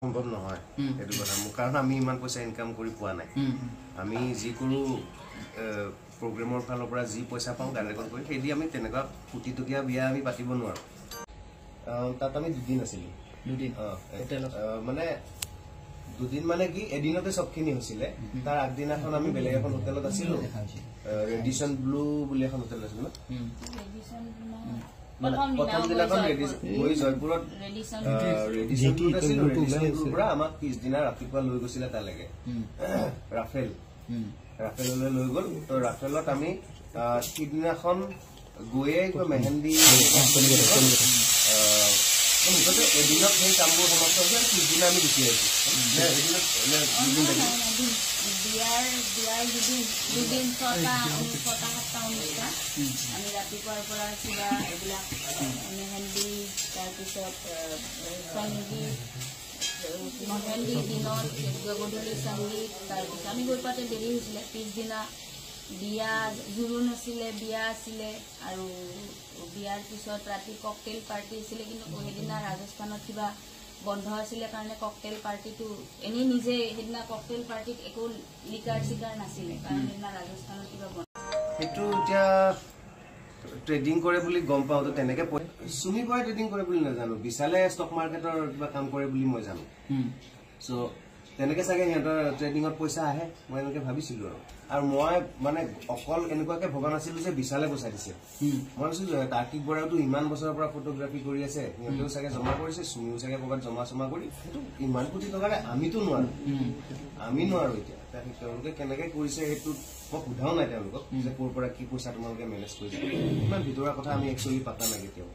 সম্ভৱ নহয় সেইটো কথা মোৰ, কাৰণ আমি ইমান পইচা ইনকাম কৰি পোৱা নাই। আমি যি কৰোঁ, প্ৰগ্ৰেমৰ ফালৰ পৰা যি পইচা পাওঁ গান ৰেকৰ্ড কৰি, সেই দি আমি তেনেকুৱা কোটি টকীয়া বিয়া আমি পাতিব নোৱাৰোঁ। তাত আমি দুদিন আছিলোঁ। দুদিন? অঁ। হোটেলত? মানে দুদিন মানে কি, এদিনতে চবখিনি হৈছিলে। তাৰ আগদিনাখন আমি বেলেগ এখন হোটেলত আছিলো, ৰেডিচন ব্লু বুলি এখন হোটেল আছিলে ন। মানে প্ৰথম দিনাখন গৈ জয়পুৰত ৰেডিচন ব্লুত আছিলো। ৰেডিচন ব্লুৰ পৰা আমাক পিছদিনা ৰাতিপুৱা লৈ গৈছিলে তালৈকে, ৰাফেল, ৰাফেললৈ লৈ গ'ল। তো ৰাফেলত আমি সিদিনাখন গৈয়ে কিবা মেহেন্দি, মুঠতে এদিনত সেই কামবোৰ সমাপ্ত হৈছে আৰু পিছদিনা আমি গুচি আহিছো। নে এদিনত নে দুদিন লাগিল? বিয়াৰ দুদিন 6টা 7টা অনুষ্ঠান। আমি ৰাতিপুৱাৰ পৰা কিবা এইবিলাক মেহেন্দি, তাৰপিছত সংগীত, মেহেন্দি দিনত, গধূলি সংগীত। তাৰপিছত আমি গৈ পাওঁতে দেৰি হৈছিলে। পিছদিনা বিয়া, জোৰোণ আছিলে, বিয়া আছিলে আৰু বিয়াৰ পিছত ৰাতি ককটেল পাৰ্টি আছিলে। কিন্তু সেইদিনা ৰাজস্থানত কিবা বন্ধ আছিলে কাৰণে ককটেল পাৰ্টিটো এনেই নিজে, সেইদিনা ককটেল পাৰ্টিত একো লিকাৰ চিকাৰ নাছিলে, কাৰণ সেইদিনা ৰাজস্থানত কিবা বন্ধ। সেইটো এতিয়া ট্ৰেডিং কৰে বুলি গম পাওঁ, তো তেনেকে চুমি বৰাই ট্ৰেডিং কৰে বুলি নাজানো। বিশালে ষ্টক মাৰ্কেটৰ কিবা কাম কৰে বুলি মই জানো। চ' তেনেকে চাগে সিহঁতৰ ট্ৰেডিঙত পইচা আহে, মই এনেকে ভাবিছিলো। আৰু মই মানে অকল এনেকুৱাকে ভবা নাছিলো যে বিশালে পইচা দিছে। মই ভাবিছিলো তাৰ্কিক বৰাওতো ইমান বছৰৰ পৰা ফটোগ্ৰাফী কৰি আছে, সিহঁতেও চাগে জমা কৰিছে, চুমিও চাগে ক'ৰবাত জমা চমা কৰি। সেইটো ইমান কোটি টকাৰে আমিতো নোৱাৰো, আমি নোৱাৰো। এতিয়া তেওঁলোকে কেনেকে কৰিছে সেইটো মই সোধাও নাই তেওঁলোকক যে ক'ৰ পৰা কি পইচা তোমালোকে মেনেজ কৰিছা। ইমান ভিতৰুৱা কথা আমি একচুৱেলি পাতা নাই কেতিয়াও।